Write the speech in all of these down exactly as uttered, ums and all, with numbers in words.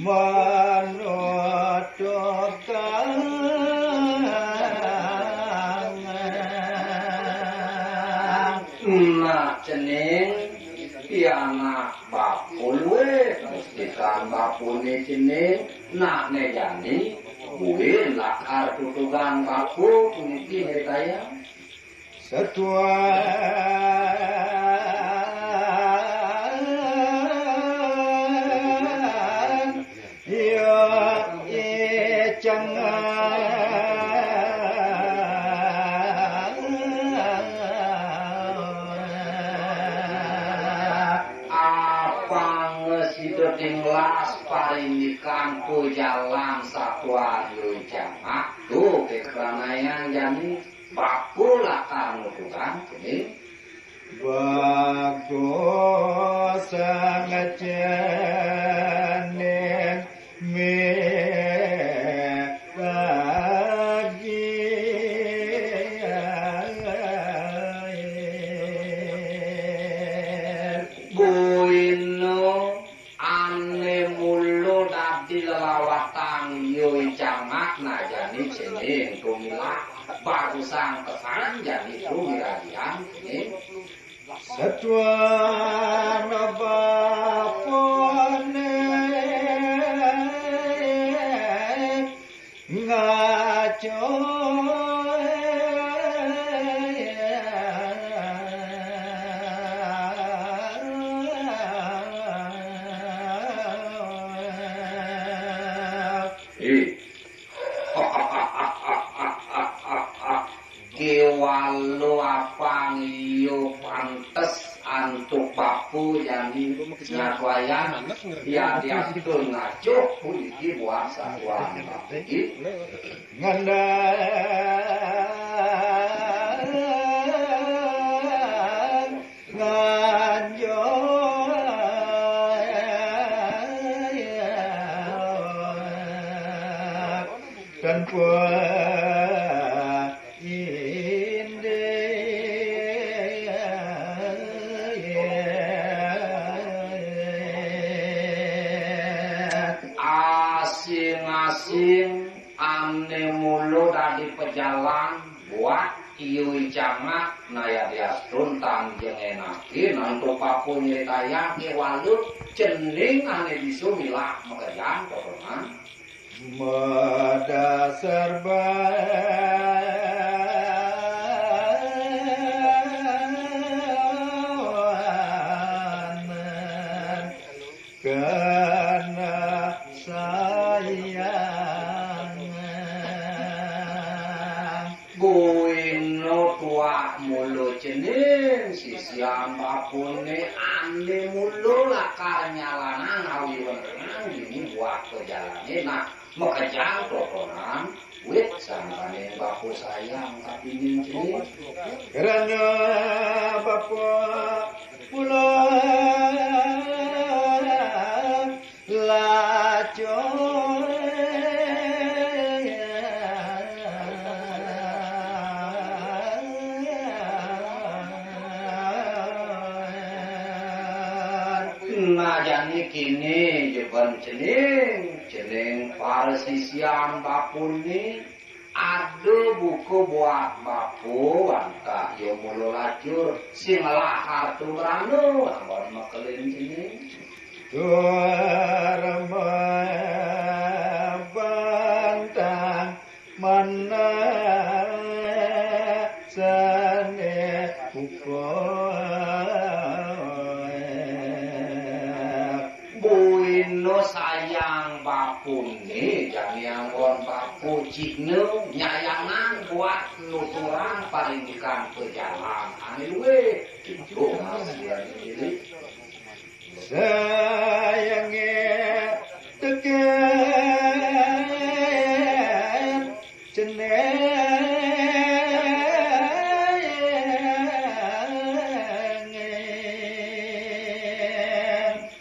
Panutukan. Nah, cening pianak bapa luwih, mustikan bapané cening, nak né jani, buin lakar tutugang bapa puniki nyritayang. Setuan ya icang. Apang sida tinglas parindikan pajalan satuan ya icang. Tuh, kekranayan jani. Bapa lakar nutugang, cening. Bagus sanget cening miragi. Buina ané mula dadi lelawatan ya icang, nah jani cening tumilah. Bagusang pesan jani tumiragian cening. Setuan bapané ngaco. Eh. Kéwala apang iya pantes antuk bapa jani nyatuayang, ya diatur ngacuh puniki buat satuan. Ngendang nganjur tanpa indik. Asing-asing ané mula dadi pejalan buat iya icang, nah ya diastun tan jengenaké, nah antuk bapa nyritayang kéwala cening ané bisa milah makejang totonan. Madasar bawanan kana sayang. Buina tuah mula cening, sisian bapané ané mula lakar nyalanang awiwenang dini buat pajalané, nah, makejang totonan, wit sangkaning bapa sayang kapining cening. Krana bapa mula lacur. Nah, jani kéné jebeng cening, cening para sisian bapané, ada buka buat bapa, wantah ya mula lacur, sing ngelah harta brana, anggon makelin cening. Tur mabantang manah sané ukur. Buina sayang bapané, jani anggon bapa cihna nyayanang buat nuturang parindikan pajalan ané luwih. Itu ngasihan diri. Sayangé tekén cening.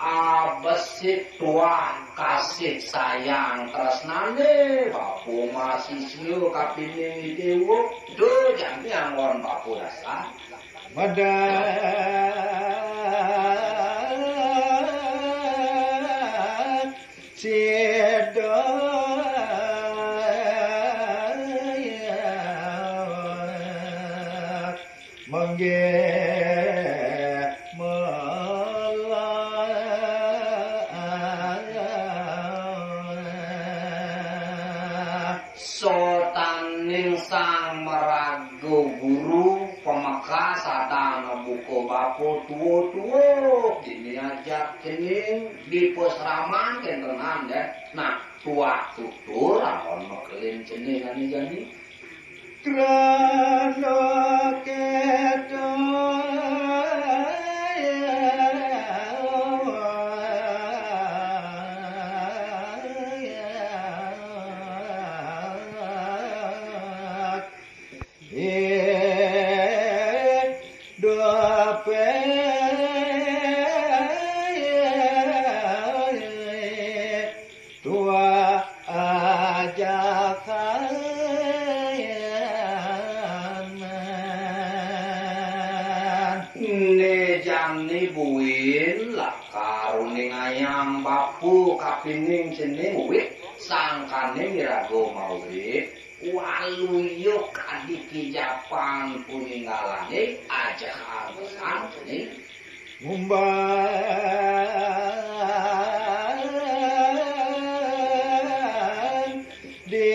Abesik tuah kasih sayang tresnané, bapa masisia kapining déwa, duh jani anggon bapa dasar. Madan Sida manggih melah. Sotaning sang maraga guru pamekas sadang buka bapa tua-tua, dini ajak cening di pasraman kentenan deh. Nah, tuah tutur ampun makelin cening ane jani. Krana keto tuah ajakan. Ane jani buin lakar uningayang bapa kapining cening wit sangkane miraga maurip. Waluya kadi kijapan puninggalane ajahang pesan cening. Ngumban di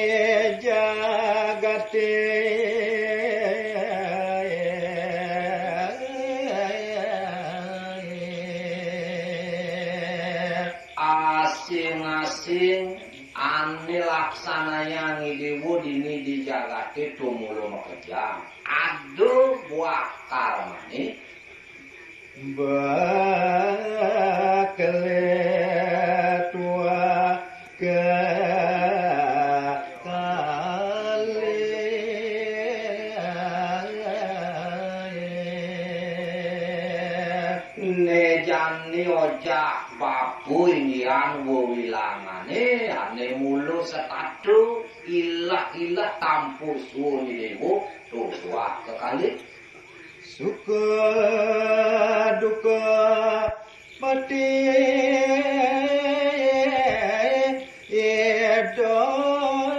jagate. Asing-asing ane laksanayang idewa dini di jagate tumula makejang. Ada buah karmane. Bakale tuah kekalih. Ane jani ojah bapa inggihan wewilangane ane mula setata ilah-ilah tampuh suun idewa tuah kekalih. Suka duka mati idong.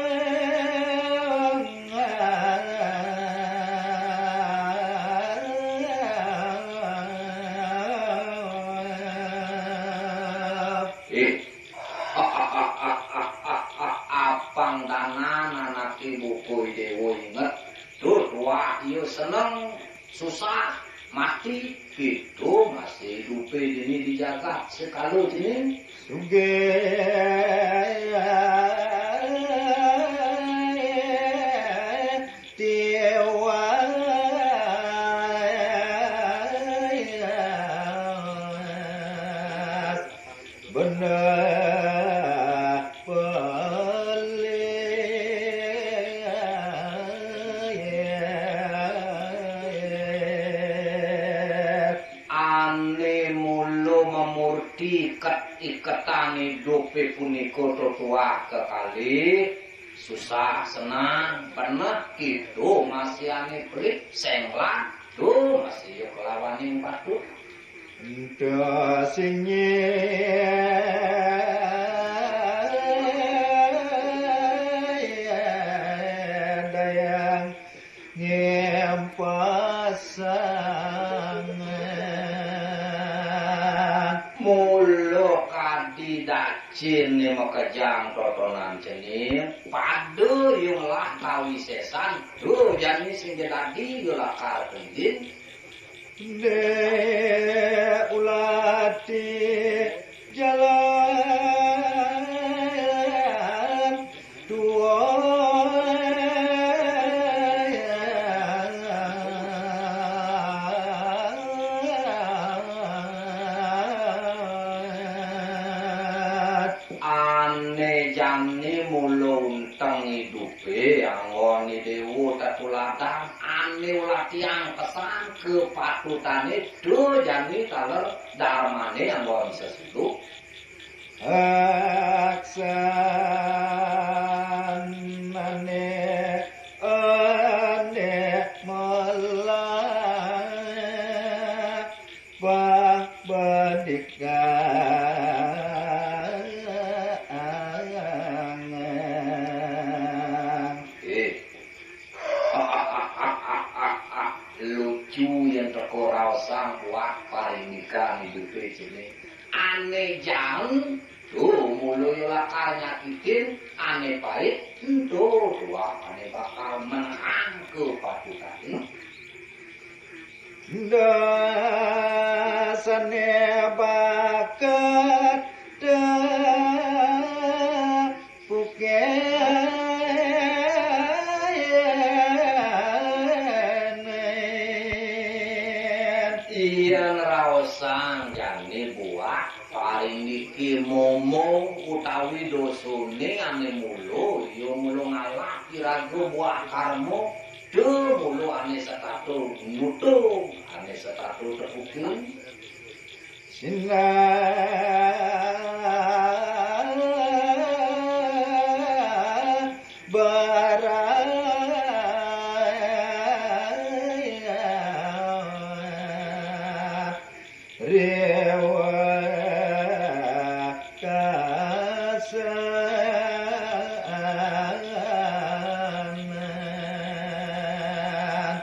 Eh. Apang danan anake buka idewa inget. Tuah iya seneng, susah, mati, kita masih idupe dini di jagat sekala dini. Sugih tiwas bener pelih. Ane mula mamurti iket-iketan idupe punika tuah kekalih, susah senang, beneh kita masih ane pelit, senglan, tuh masih ya kelawaning patut. Ento sinye dayang ngempasang. Mula kadi dacine makejang totonan cening, pada ya ngelah kawisesan, duh jani sing ja dadi ya lakar kendin. Dek ulati jalan tuas. Ane jani mula unteng idupe, anggon idewa tetuladan, ane ulah tiang pesan kepatutane, duh jani taler darmane anggon sesudu. Aksanane ane melah pabandika. Ané jaeng, duh, mula ya lakar nyakitin, ané pait, ento tuah ané bakal menang kapatutané. Dasane bakat tepuken. Yen raosang jani buah paring niki momo utawi dosane ane mula, ya mula ngalap iraga buah karma, de mula ane setata nutung, ane setata tepukin. Sinah baraya rewa kasana.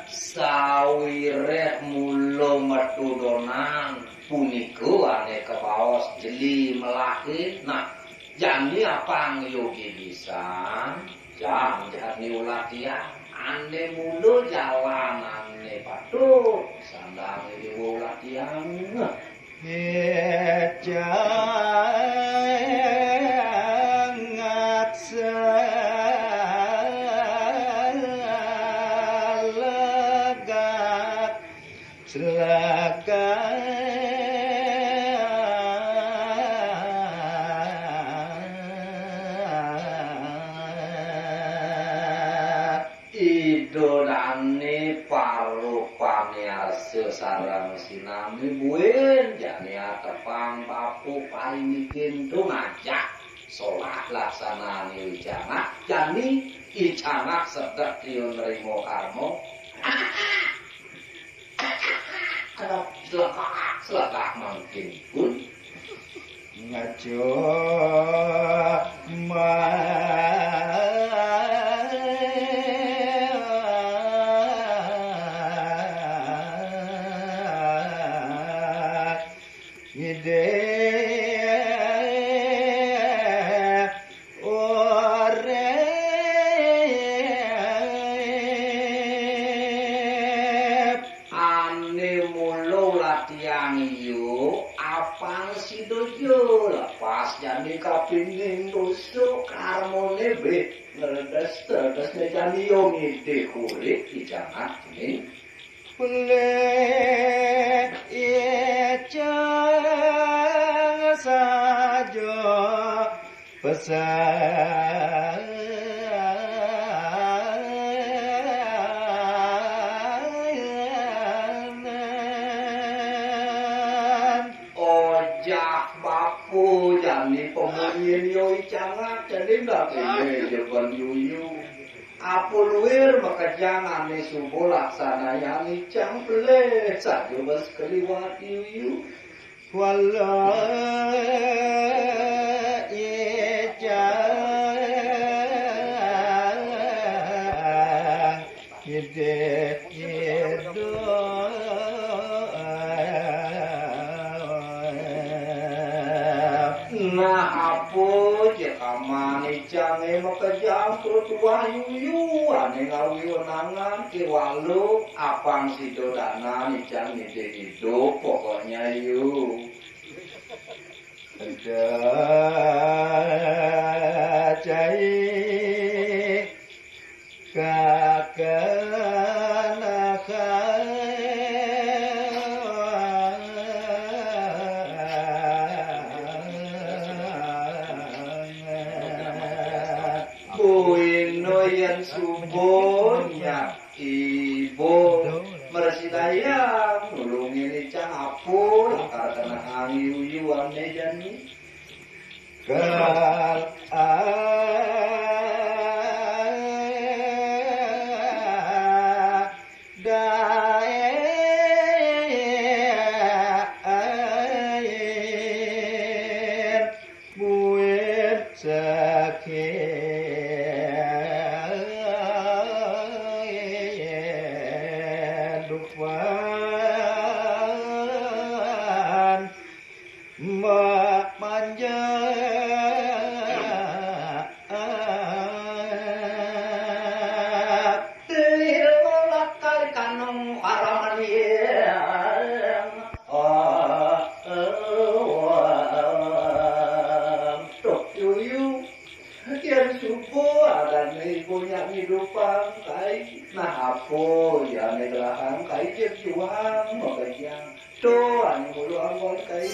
Sawireh mula metu donan punika ane kabaos jeli melahe. Nah, jani apang yogi pisan, jang jani ulah tiang. Ane mula jalan ane patut, sandang dewa ulah tiang. Ngecangak selegak, selegak. Ida dane para pamiarsa sareng sinami, buin jani atepang bapa paindikin tu ngajak solah laksanane I Cangak, jani I Cangak sedek triya nrima karma. Aduh, selekak, selekak mangkin pun. Ngaco ma-, ngide urip. Ane mula latihan iya, apang sida ja lepas jani kapining dosa karmane bih ngredes-tredesne jani ya ngidih urip di jagat ning. Pelih icang saja pesan. Ojah bapa jani pemunyin ya I Cangak, jani ndak kene jeban yuyu. Apa luir makejang ane suba laksanayang icang pelih saja bas keliwat yuyu. Wala icang ide idup. Nah, apa ja kaman icange makejang tur tuah yuyu ane ngawi wenangan kewala apang sida danan icang ngidih idup pokoknya yu. Eda cai kakanakan. Buina yen suba nyak iba mresidayang nulungin icang apa lakar kenehang yuyu ane jani. Kal a daer buin sekedupan. Teuing lakar kanong haraman yang. Tuh, yuyu. Yan subuh adan ibu nya ngidupang kai. Nah, apa ya ane gerahang kai jeung juang mabajang. Tuh, ane mulu anggon kai.